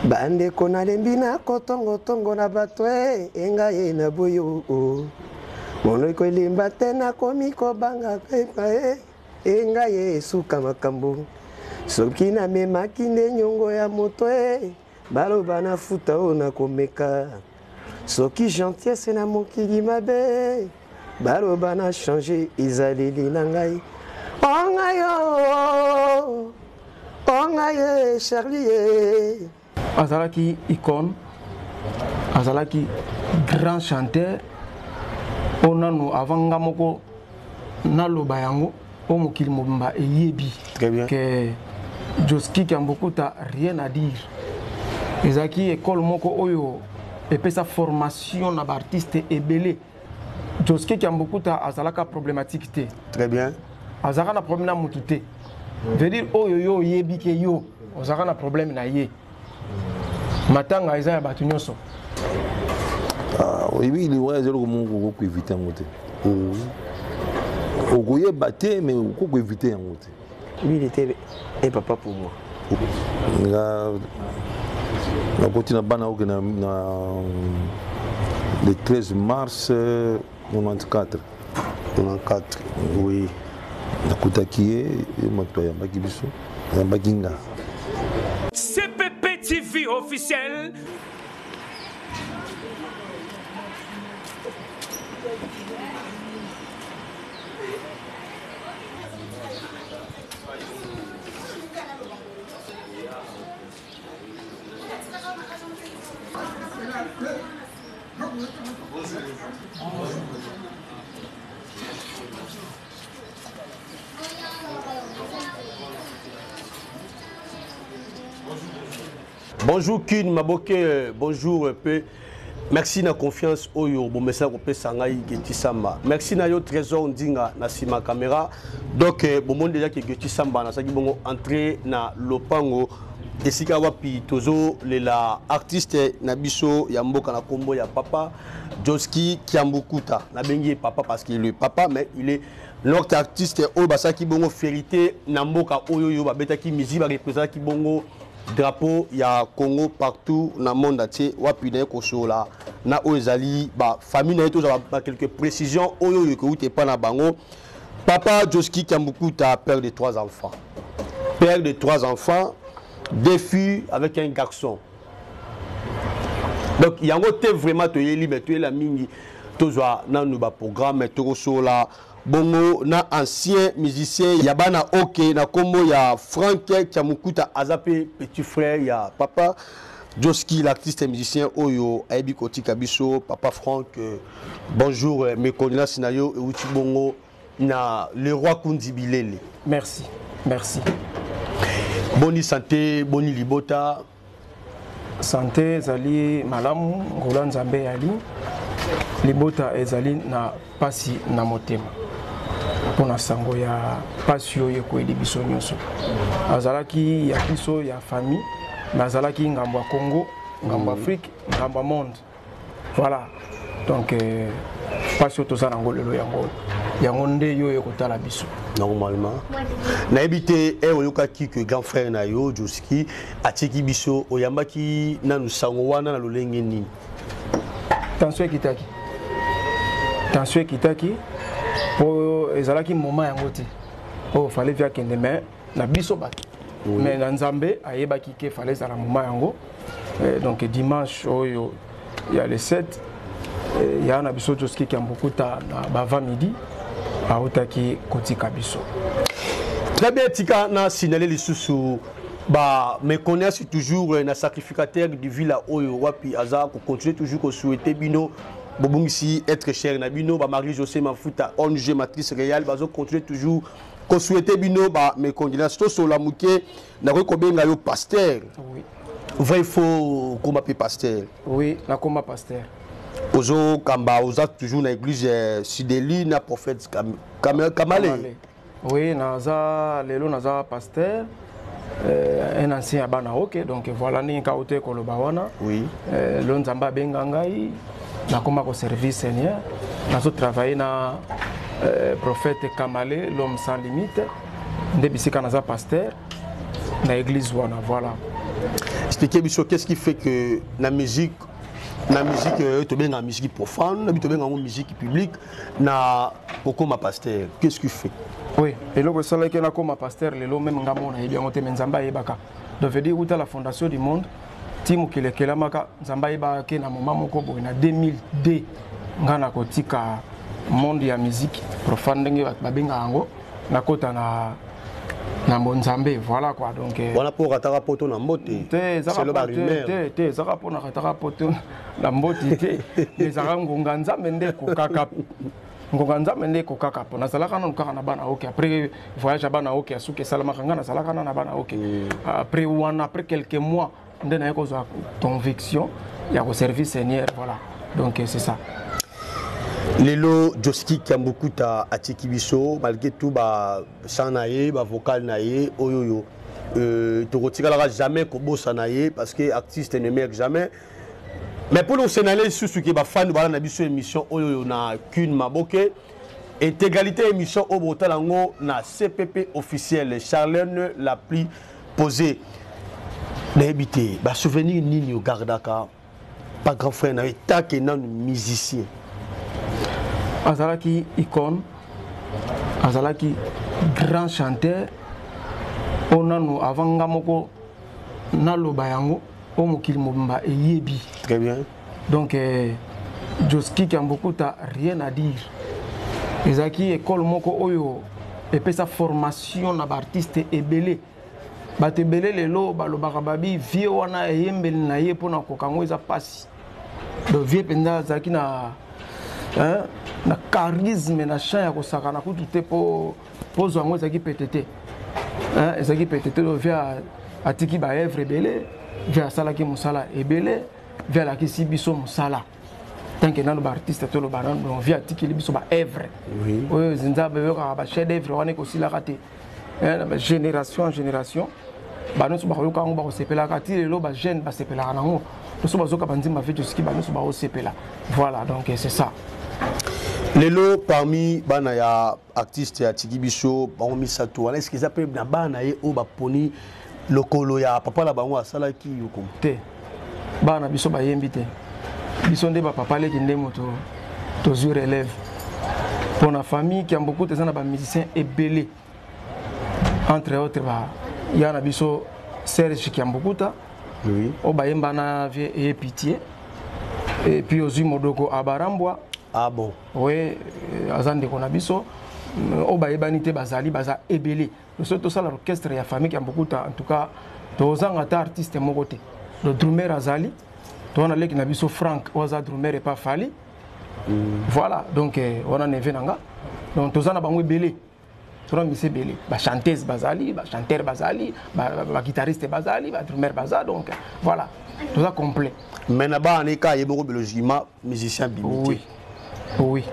Bandeko nalembi na kotongotongo na bato e engai na boyo monoko elemba te nakomi kobanga pepa e engai esuka makambo soki namemaki nde nyongo ya moto e baloba nafuta oyo nakomeka soki gentillesse na mokili mabe baloba na change ezaleli na ngai o ngai o o ngai e charlie e Azalaki icone, azalaki grand chanteur oyo nanu avant nga moko naloba yango oyo mokili mobimba eyebi que Josky Kiambukuta rien à dire. Ezalaki école moko oyo epesa formation na ba artistes ebele. Josky Kiambukuta azalaka problématique te. Très bien. Azalaka na problème na mutu te. Veut dire oyo yo oyebi ke yo ozalaka na problème na ye. Matanga eza ya bato nyonso. Ah, oyebi liwa eza eloko moko okoki koevite yango te. Okoyeba te mais okoki koevite yango te. Lui, il était un papa pour moi. Nga nakoti na bana oke na, na le 13 mars 94. 94, oui. Nakutaki ye, ye moto ayambaki biso, ayambaki nga. CPP TV officiel. Bonjour Kin Maboke, bonjour pe. Merci na confiance oyo bomesana kopesa ngai Geti Samba. Merci na yo Trésor Ndinga na sima caméra. Donc euh, bomoni déjà que Geti Samba nazalaki bongo entrée na lopango esika wapi tozolela artiste na biso ya mboka na kombo ya papa Josky Kiambukuta. Nabengi ye papa parce qu'il est papa mais il est notre artiste oyo basalaki bongo fierité na mboka oyo oyo babetaki musique barepresentaki bongo drapeau ya Congo partout na monde entier wapi na ye kosolola na oyo ezali ba famille na ye tozwa ba quelques précisions oyo oyo ekouta epai na bango. Papa Josky Kiambukuta, père de 3 enfants, père de 3 enfants, deux filles avec un garçon. Donc yango te vraiment toyeli mais toyela mingi tozwa nanu ba programme tokosolola bongo na ancien musicien ya bana oke na kombo ya Frank Kiambukuta, aza pe petit frère ya papa Josky, l'artiste musicien oyo ayebi kotika biso. Papa Frank, bonjour, mes condoléances na yo euti bongo na le roi Kundi Bilele. Merci, merci. Boni santé, boni libota. Santé ezali malamu, ngolu ya Nzambe eyali, libota ezali na pasi na motema mpona sango ya pasi oyo ekweli biso nyonso. Azalaki ya biso ya famille, mais azalaki ngambo ya Congo, ngambo ya Afrique, ngambo ya monde. Voilà. Donc euh, pasi oyo toza nango lelo yango yango nde yo oyo kotala biso. Normalement nayebi te e oyokaki que grand frère na yo Josky atiki biso, oyambaki nanu sango wana na lolenge nini? Tension ekitaki, tension ekitaki po ezalaki moment yango te oyo fallait via kende, mais na biso bato oui. Mais na Nzambe ayebaki ke fallait ezala moment yango. Donc dimanche oyo ya le 7 ya na biso Josky Kiambukuta na bava midi autaki kotika biso. Très bien, tika na signaler lisusu ba me connaissent toujours na sacrificateur du villa oyo wapi aza ko continuer toujours ko souhaiter bino bobungisi être cher na bino ba Marie José Mafuta ONG Matrice Réelle bazo continuer toujours ko souhaiter bino ba mes condoléances. Tosola muke nakoki kobenga yo pasteur. Oui. Vrai faux koma pe pasteur. Oui, nakoma pasteur. Ozo kamba oza toujours na église Sideli na prophète Kamale. Kamale. Oui, naza lelo naza pasteur. Un ancien ya bana ok, donc voilà ndenge ka ote koloba wana. Oui. Lo Nzambe abenga ngai nakoma ko service Seigneur, nazo travailler na prophète Kamale, l'homme sans limite, nde bisika naza pasteur na église wana, voilà. Expliquez biso qu'est-ce qui fait que la musique na musique euh, tobenga musique profane na tobenga yango musique publique na kokoma pasteur qu'est-ce qui fait oui eloko esalaki nakoma pasteur lelo meme nga moko nayebi yango te me nzambe ayebaka donc veut dire uta la fondation du monde ti mokili ekelamaka nzambe ayebaka ke na moment moko boye na 2002 nga nakotika monde ya musique profane ndenge bato babengaka yango nakota na na bonzambe voilà quoi donc euh, wana mpo okataka poto na mbote te ezaka te ezaka mpo nakataka poto na mbote te ezaka ngonga nzambe nde ekokaka ngonga nzambe nde ekokaka mpo nazalaka nanu kaka na bana oke après voyage ya bana oke ya suki esalamaka ngai nazalaka na na bana oke mm. après wana après quelques mois nde naye kozwa conviction ya koservir seigneur voilà donc c'est ça lelo joski kiambukuta atiki biso malgré tout bachant na ye bavocal na ye oyo oyo euh, tokotikalaka jamais kobosana ye parce que artiste ne meurt jamais mais mpo na lisusu ke bafani bala na biso émission oyo na cune maboke intégralité émission oyo botala yango na cpp officiel charlene la plus posée nayebi te basouvenir nini ogardaka pa grand frère na yo etake nanu musicien azalaki icône azalaki grand chanteur oyo nanu avant nga moko naloba yango oyo mokili mobimba eyebi très bien donc eh, joski kiambukuta rien à dire ezalaki ekole moko oyo epesa formation na baartiste ebele bato ebele lelo balobaka babi vie wana eyembeli na ye mpo na koka yango eza mpasi donc vie mpenza azalaki na hein, na charisme na champ ya kosakana kutu te mpo ozwa yango ezalaki pete te ezalaki pete te donc vie atiki baevre ebele vie asalaki mosala ebele vie alakisi biso mosala tant que nano baartiste toloba nano donc vie atikeli biso baevre oyo nzambe oyokaka bachef d'evre wana ekosilaka te génération en génération banyonso bakoyoka yango bakosepelaka ti lelo bajeune basepelaka nango nyonso bazoka banzemba vie tosiki banyonso bakosepela voilà donc c'est ça lelo parmi bana ya artiste ya tiki biso bango misato wana eske eza mpe na bana ye oyo baponi lokolo ya papa na bango asalaki yoko te bana biso bayembi te biso nde bapapa leki nde moto tozwi relève mpo na famille kiambokuta eza na bamusicien ebele entre autres ba ya na biso serge kiambukuta oui. oyo bayemba na vie eye pitié et puis ozwi modoko abarambwa ah bon oui euh, aza ndeko na biso euh, oyo bayebani te bazali baza ebele soki tosala orchestre ya famille kiambukuta en tout cas tozanga ata artiste moko te le drummer azali towana leki na biso frank oyo aza drummer epa fali mm. voilà donc euh, wana neve na nga donc toza na bango ebele tona mise ebele bachanteuse bazali bachanteur bazali baguitariste bazali badrummer baza donc voilà toza complet mais na bana eka ye moko biologiquement musicien bimi te oui oui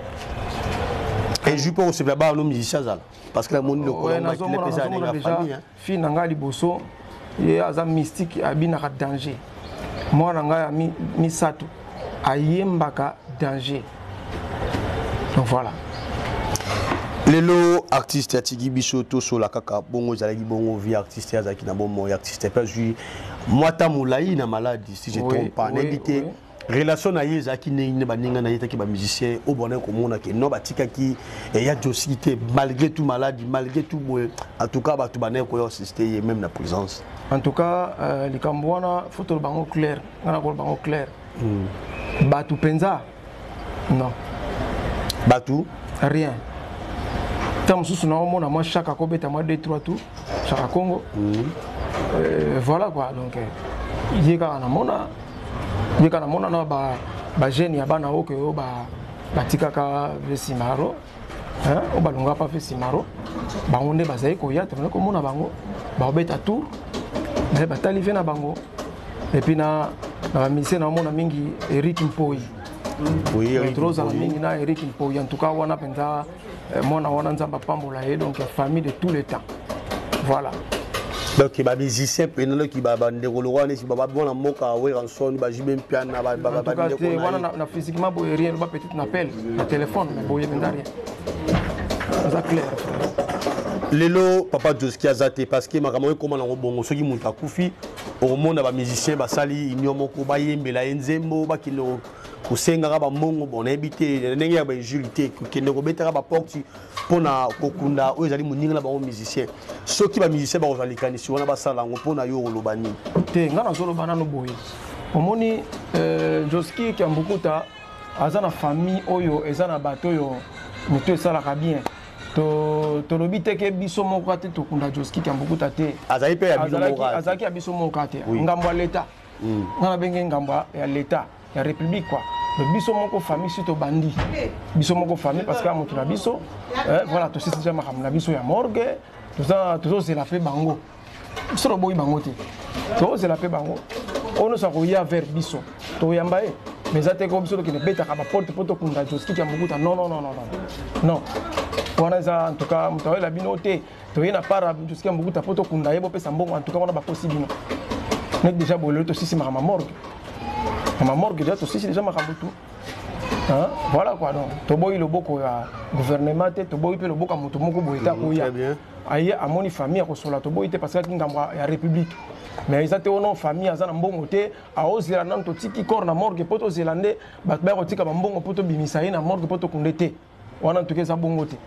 un jour mpo kosepela bana no musicien azala parce que namoni lokola makila mpe eza ya famille fille na ngai liboso ye aza mystique abinaka danger mwana na ngai ya misato ayembaka danger donc voilà lelo artiste atiki biso tosola kaka bongo ezalaki bongo vie artiste azalaki na bomoi artiste mpe azwi mwa ta molai na maladi si je trompe pas nayebi te relation na ye ezalaki ndenge nini baninga na ye etaki bamusicien oyo bandaki komona ke non batikaki eh, ya josiki te malgré tout maladi malgré tout boye en tout cas bato bandaki koya assiste ye même na présence en tout cas euh, likambo wana fo toloba yango clair ngai nakoloba yango clair hmm. bato mpenza non bato rien ntango mosusu naomona mwa chaka akobeta mwa 2 3 tour chaka congo mm. euh, voilà quoi donc euh, ye kaka namona ye kaka namona na bajeune ya bana oyo oyo batikaka vesimaro oyo balongaka pa vesimaro bango nde bazali koya tozali komona bango bakobeta tour me batali vie na bango epuis na bamisie naomona mingi eric mpoi tozala mingi na eric mpoi en tout cas wana mpenza eh, mwana wana nzambe apambola ye donc famille de tout le temps voilà donc bamusicien mpena noki bandeko lokola neti bana mboka weranson bajibe mpiana wana na physiquement boye rien loba peut-être na appel na téléphone mais boye mpenza rien aza clair frère. Lelo papa Josky aza te parce que makambo ekoma nango bongo, soki moto akufi okomona bamusicien basali union moko, bayembela ye nzembo, bakende kosengaka bambongo. Bon, nayebi te ndenge ya bainjure te, kokende kobetaka baporte mpona kokunda oyo ezali moninga na bango musicien. Soki bamusicien bakozwa likanisi wana, basala yango, mpona yo koloba nini? Te, ngai nazoloba nano boye. Omoni, Josky Kiambukuta aza na famille oyo eza na bato oyo moto esalaka bien. Tolobi te ke biso moko te tokunda Josky Kiambukuta te. Azali mpe ya bino moko? Azalaki ya biso moko te. Ngambo ya leta, nga nabenge ngambo ya leta ya république quoi. Donc biso moko famille, si tobandi biso moko famille, parce que ya moto na biso, voilà, tosisi deja makambo na biso ya morgue, tozozela mpe bango. Biso toboyi bango te, tozozela mpe bango. Oyo nyonso akoya vers biso, toyamba ye, mais eza te ko biso tokende betaka baporte mpo tokunda Josky Kiambukuta. Non, non, non, non, non, non, wana eza en tout cas moto ayola bino te. Toye na part Josky Kiambukuta mpo tokunda ye, bopesa mbongo. En tout cas wana bakosi bino. Neti déjà boye, lelo tosisi makambo ya morgue, na morgue déjà tosisi déjà makambo tout. Hein? Voilà quoi. Donc toboyi loboko ya gouvernement te, toboyi mpe loboko ya moto moko boye te akoya aye amoni famille akosola, toboyi te, parce que aki ngambo ya république. Mais eza te ono famille aza na mbongo te, aozela nanu totiki corps na morgue mpo tozela nde bato baya kotika bambongo mpo tobimisa ye na morgue mpo tokunde te. Wana ntuka eza bongo te.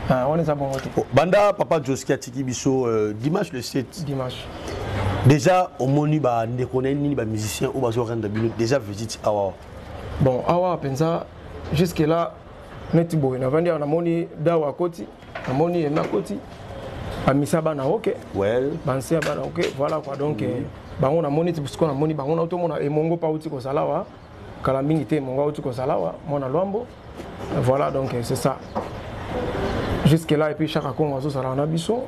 Ah, wana eza bongo te. Banda papa Josky atiki biso dimanche le 7 dimanche, déjà omoni bandeko na ye nini, bamusicien oyo bazorendre bino déjà visite awa? Bon, awa mpenza jusque là, neti boye navandi awa, namoni dawa akoti, namoni yeme akoti, bamisa bana oke, banse ya bana oke, voilà quoi. Donc bango namoni ti sikoyo, namoni bango na tomona emongo mpe auti kozala awa kala mingi te. Emongo auti kozala awa, mwana Lwambo. Voilà, donc c'est ça jusque là. Et puis Chaka Congo azozala na biso,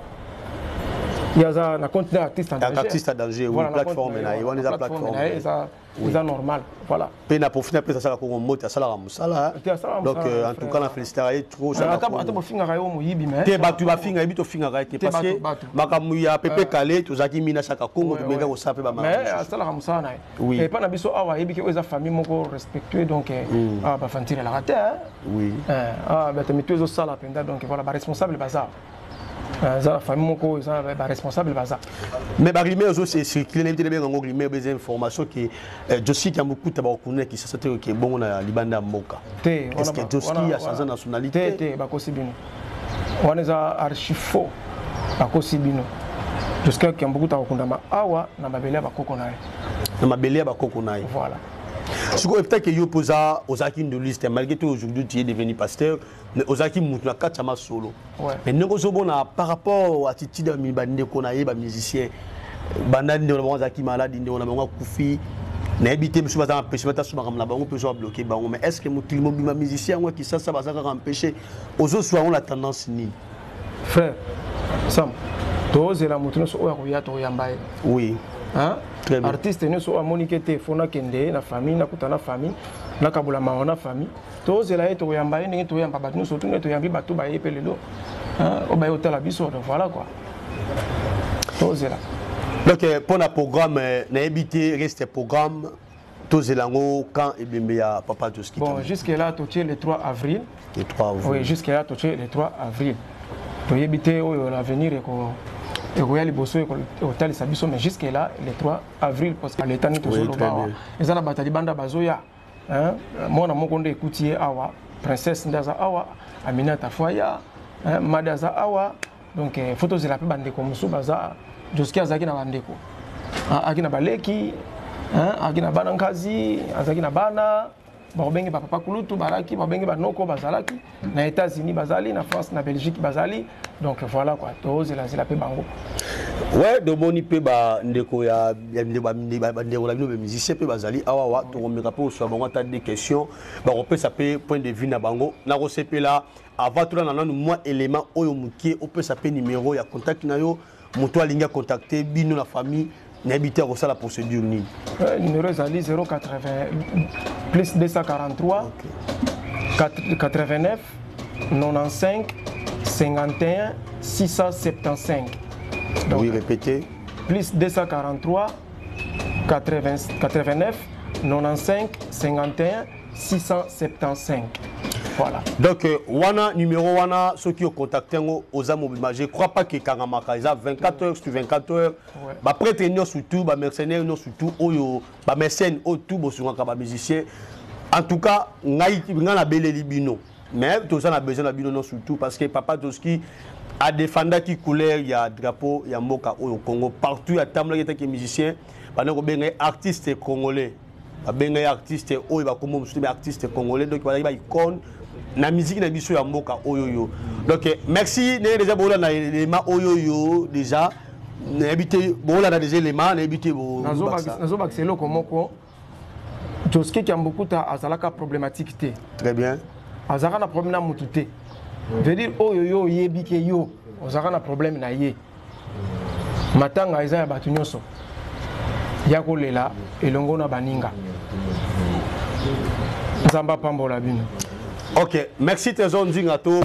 ye aza na compte artiste en danger. Artiste en danger, oui, plateforme na ye wana eza plateforme. Na ye eza normal, voilà. Mpe na profite apesa asalaka Kongo mbote, asalaka mosala. Donc en tout cas na félicitaka ye trop. Ata bofingaka ye o moyibi, mais te, bato bafinga yebi, tofingaka ye te, parce que makambo ya Pepe Kale tozalaki mina Saka Kongo, tomenga kosala mpe bamais asalaka mosala na ye. Epa na biso awa, ayebi ke oyo eza famille moko respectueux, donc awa bafantirelaka te. Bato mitu ezosala mpenza, donc voilà, baresponsable baza, eza na famille moko eza baresponsable baza. Mais barumeur ezocircule, nayebi te nabenga yango rumeur, eza information ke Josky Kiambukuta bakokunda Kisasa te, ke bongo na libanda ya mboka. Te. Est ce que Josky achanger nationalité? Te, te, bakosi bino, wana eza archi faux, bakosi bino. Josky Kiambukuta akokundama awa na mabele ya bakoko na ye. Na mabele ya bakoko na ye. Voilà. Sikoyo peut-être que yo mpo oza ozalaki ndoliste, malgré tout aujourd'hui tu es devenu pasteur, mais ozalaki mutu na kati ya masolo. Mais ndenge ozomona par rapport attitude ya bandeko na ye bamusicien, banda ndeko na bango azalaki maladi, ndeko na bango akufi, nayebi te, mosusu baza empêché, batasu makambo na bango mpe ozo babloquer bango. Mais est ce que mokili mobima musicien yango ya Kisasa baza kaka empêché? Ozozwa yango na tendance nini? Frère Sam, tozela moto nyonso oyo akoya, tokoyamba ye. Artiste nyonso oyo amoni ke te, fo nakende na famille, nakuta na famille, nakabola mawa na famille, tozela ye, tokoyamba ye ndenge toyamba bato nyonso tu, ndenge toyambi bato baye mpe lelo oyo baye kotala biso. Donc voilà quoi, tozela. Donc mpo na programme, nayebi te, reste programme tozela yango quand, ebembe ya papa Josky? Bon, jusque là totie le 3 avril. Le 3 avril. Oui, jusque là totie le 3 avril. Toyebi te oyo l'avenir ekoya liboso ekotalisa biso, mais jusque là le 3 avril, parce que leta nini tozoloba awa, eza na bato ya libanda bazoya. Mwana moko nde ekuti ye awa, princesse nde aza awa, Aminata Foya Made aza awa. Donc faut tozela mpe bandeko mosusu baza. Josky azalaki na bandeko, azalaki na baleki, azalaki na bana nkazi, azalaki na bana bakobenge bapapa kulutu balaki, babenge banoko bazalaki na États-Unis, bazali na France, na Belgique bazali. Donc voilà quoi, tozelazela mpe bango. Ouais, domoni mpe bandeko ya bandeko na bino bamusicien mpe bazali awawa, tokomeka mpe koswa bango ata des questions, bakopesa mpe point de vue na bango. Nakosepela avant tolanda nanu mwa élément oyo mokie, opesa mpe numéro ya contact na yo, moto alingi acontacte bino na famille, nayebi te akosala procédure nini. Numéro ezali 080 plus 243 89 95 51 675. Donc, oui, répétez. Plus 243 80, 89 95 51 675. Voilà. Donc wana numéro wana soki ocontacte yango oza mobima, je crois pas ke ekangamaka, eza 24 heures sur 24 heures. Baprêtre nyonso tout, bamercenaire nyonso tout, oyo bamécène oyo tout bosungaka bamusicien, en tout cas ngai ngai nabeleli bino, mais toza na besoin na bino nyonso tout, parce que papa Toski adefendaki couleur ya drapeau ya mboka oyo Congo partout atambolaki etaki musicien. Banda kobenga ye artiste congolais, babenga ye artiste oyo bakombo mosusu, ba artiste congolais. Donc bazalaki ba icône na musique na biso ya mboka oyo oyo. Donc merci ndenge déjà bolanda elema oyo oyo déjà, nayebi te, bolanda déjà elema, nayebi te. Nazobakisa eloko moko: Josky Kiambukuta azalaka problématique te. Très bien. Azalaka na problème na mutu te. Veut dire oyo yo oyebi ke yo ozalaka na problème na ye, matanga eza ya bato nyonso, ya kolela elongo na baninga. Nzambe apambola bino. Ok, merci Trésor Nzinga. To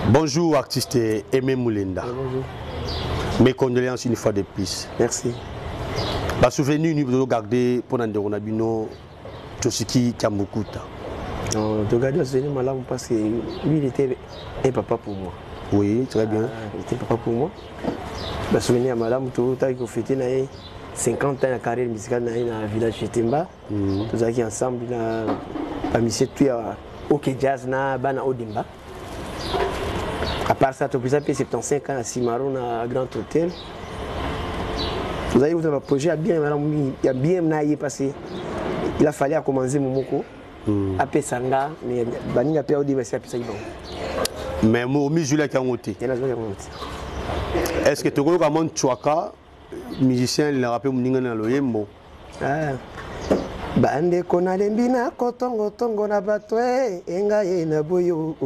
bonjour, artiste Aimé Moulenda. Bonjour. Mes condoléances une fois de plus. Merci. Basouvenir nini bozogarde mpona ndeko na bino Josky Kiambukuta? Togarde basouvenir malamu parce que lui, il était un papa pour moi. Oui, très bien. Ah, il était papa pour moi. Basouvenir ya malamu, totaki kofêter na ye 50 ans ya carrière musicale na ye na village Chetemba. Tozalaki ensemble na bamusicien tout ya OK Jazz na bana Odemba. À part ça, topesa mpe 75 ans ya Simaro na Grand Hôtel. Tozalaki kuta baprojet ya bien malamu mingi ya bien na ye, parce il a fallu akomanze mo moko apesa nga, mais baninga mpe Odemba esi apesaki bango. Mais omizwilaki yango te? Ye nazwaki yango te. Est ce que tokoyoka mwa ntwaka musicien alingaka mpe moninga na loyembo? Ah. Bandeko, nalembi na kotongotongo na bato e engai ye na boyo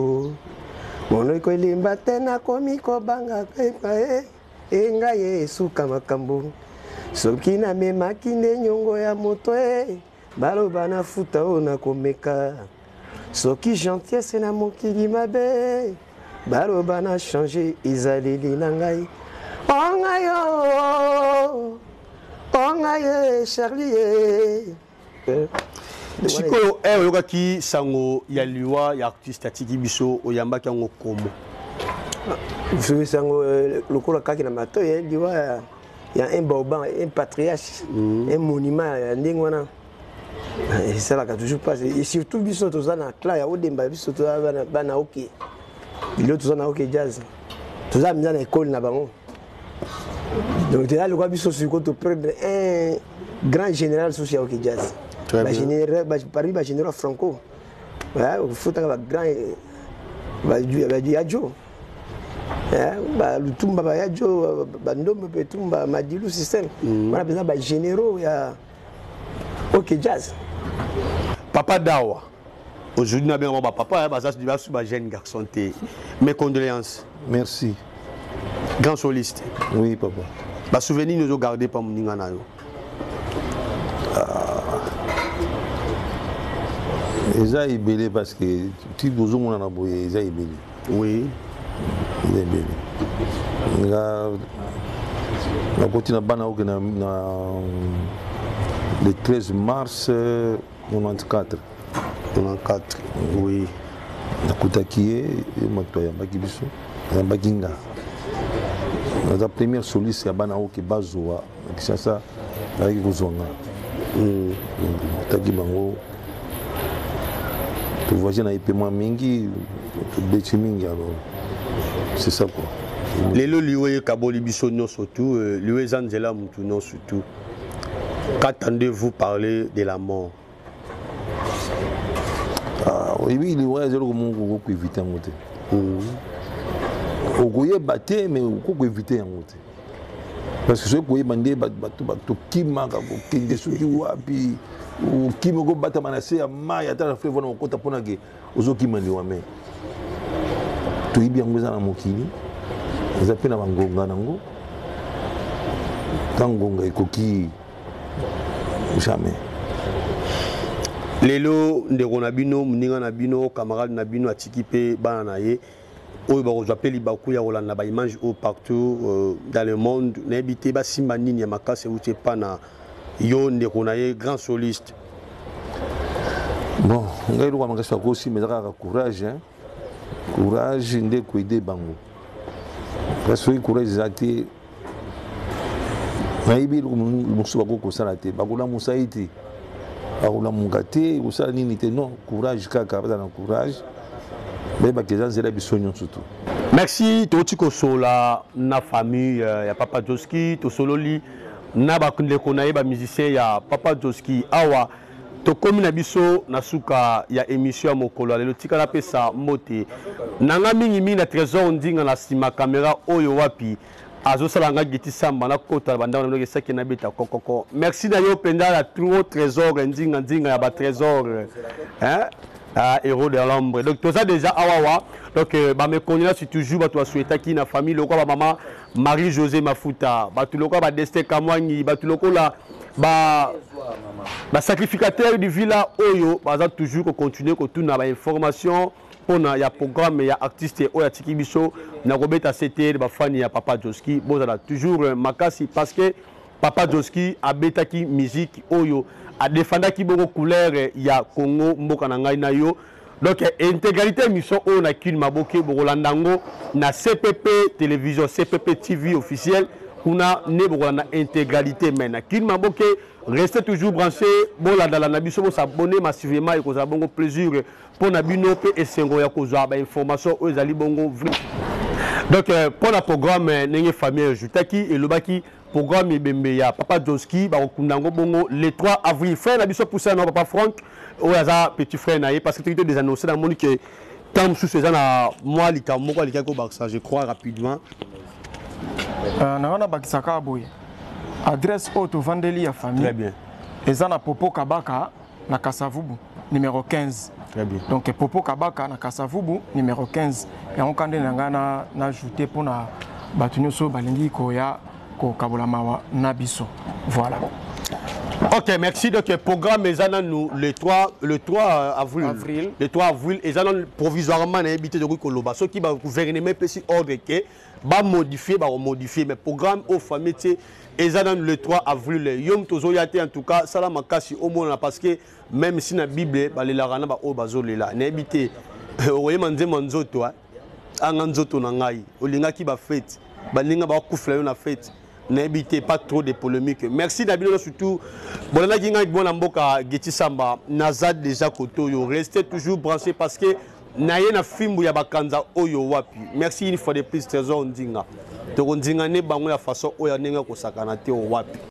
monoko elemba te, nakomi kobanga pepa e engai ye esuka makambo. Soki namemaki nde nyongo ya moto e baloba nafuta oyo nakomeka. Soki gentillesse na mokili mabe, baloba na change ezaleli na ngai. O ngai o, o ngai ye Charlie ye. Sikoyo e oyokaki sango ya liwa ya artiste atiki biso, oyambaki yango komo? Soki sango lokola kaki na matoi, liwa ya un baobab, un patriarche, un monument ya ndenge wana, esalaka toujours pas. Et surtout biso toza na clan ya Odemba, biso toza bana OK. Lelo toza na OK Jazz, toza mpenza na ekole na bango. Donc toza lokwa biso sikoyo toperdre un grand général susu ya OK Jazz, parmi bagénéraux franco ofutaka bagrand ya jo, balutumba, bayajo, bandombe mpe tumba madilu système wana, mpenza bagénéraux ya OK Jazz. Papa Dawa, aujourd'hui nabenga bapapa, baza basu bajeune garçon te. Mes condoléances. Merci. Grand soliste. Oui, papa. Basouvenir nini ozogarde pa moninga na yo? Eza ebele, parce que ti bozomona na boye, eza ebele. Eza ebele. Nga nakoti na bana oke na le 13 mars 94. 94, oui. Nakutaki ye, ye moto ayambaki biso, ayambaki nga. Naza première soliste ya bana oke bazwa na Kinshasa, bayaki kozwa nga. Nakutaki bango, tovoyage na ye mpe mwa mingi, tobeti mingi. Alors c'est ça quoi. Lelo liwa ekaboli biso nyonso tu, liwa eza nzela motu nyonso tu. Qu'attendez-vous parler de la mort? Oyebi, liwa eza eloko moko okoki koéviter yango te. Okoyeba te, mais okoki koéviter yango te, parce que soki koyeba nde bato tokimaka kokende soki wapi, okimi okobatama na se ya mai, ata na fleuve wana okota mpona ke ozokima liwa. Mais toyebi yango eza na mokili, eza mpe na bangonga nango. Ntango ngonga ekoki, jamais. Lelo ndeko na bino, moninga na bino, camarade na bino atiki mpe bana na ye oyo bakozwa mpe libaku ya kolanda baimage oyo partout dans le monde. Nayebi te basimba nini ya makasi euti epa na Yo ndeko na ye grand soliste. Bon, ngai eloko ya makasi bakosimba eza kaka courage, hein? Courage nde koede bango, parce soki courage eza te, nayebi eloko mosusu bakoki kosala te, bakolamusa ye te, bakolamuka te, kosala nini te. Non, courage kaka, bazala na courage, bayebaka eza nzela biso nyonso tu. Merci. Touti kosola na famille ya Papa Joski, tosololi na bandeko na ye bamusicien ya Papa Joski. Awa tokomi na biso na suka ya émission ya mokolo ya lelo. Tika napesa mbote na nga mingimingi na Trésor Ndinga na nsima caméra oyo wapi azosala nga Giti Samba nakota na bandako na bino esaki nabeta kokoko. Merci na yo mpenza ya trop, Trésor Ndinga, Ndinga ya batrésor, hein? Ah, héros de l'ombre. Donc toza déjà awawa. Donc bameconnaissance toujours bato basouhaitaki na famille lokola bamama Marie José Mafuta, bato lokola badestin Kamwangi, bato lokola ba basacrificateur du villa oyo baza toujours kocontinue kotuna bainformation mpona ya programme ya artiste oyo atiki biso na kobeta ctr. Bafani ya Papa Joski, bozala toujours makasi, parce que Papa Joski abetaki musique oyo adefandaki bongo couleur ya Congo, mboka na ngai na yo. Donc intégralité émission oyo na Kin Maboke, bokolanda yango na CPP Télévision, CPP TV officiel, kuna nde bokolanda intégralité. Mais na Kin Maboke, restez toujours branché, bolandala na biso, bosabonner massivement, ekozala bongo plaisir mpo na bino mpe esengo ya kozwa bainformation oyo ezali bongo vrai. Donc mpo na programme, ndenge famille ajoutaki, elobaki programme ebembe ya Papa Joski bakokunda yango bongo le 3 avril. Frère na biso pousa na papa Frank oyo aza petit frère na ye, parce que toki to désannonce, namoni ke ntango mosusu eza na mwa likambo moko alikaki kobakisa, je crois, rapidement. Na nga nabakisaka boye, adresse oyo tovandeli ya famille Très bien. eza na Popo Kabaka na Kasavubu numéro 15. Très bien. Donc Popo Kabaka na Kasavubu numéro 15, yango ka nde na ngai na ajoute mpona bato nyonso oyo balingi koya kokabola mawa na biso. Voilà. Ok, merci. Donc, le programme eza nanu le 3, le 3 avril. Avril. Le 3 avril, eza nanu provisoirement nayebi te tokoki koloba. Soki ba gouvernement epesi ordre ke bamodifie, bakomodifie, mais programme oyo famille tie eza nanu le 3 avril. Yo moto ozoya te, en tout cas sala makasi omonana, parce que même si na Bible balelaka na baoyo bazolela. Nayebi te okoyema nzembo ya nzoto anga nzoto na ngai olingaki bafete baninga bakufela yo na fete. Nayebi te, pas trop de polémique. Merci na bino surtout bolandaki ngai mwana mboka Geti Samba. Naza déjà kote oyo, restez toujours branché, parce que naye na fimbu ya bakanza oyo wapi. Merci une fois de plus, Trésor Ndinga. Tokondinga ne bango ya façon oyo ya ndenge kosakana te oyo wapi.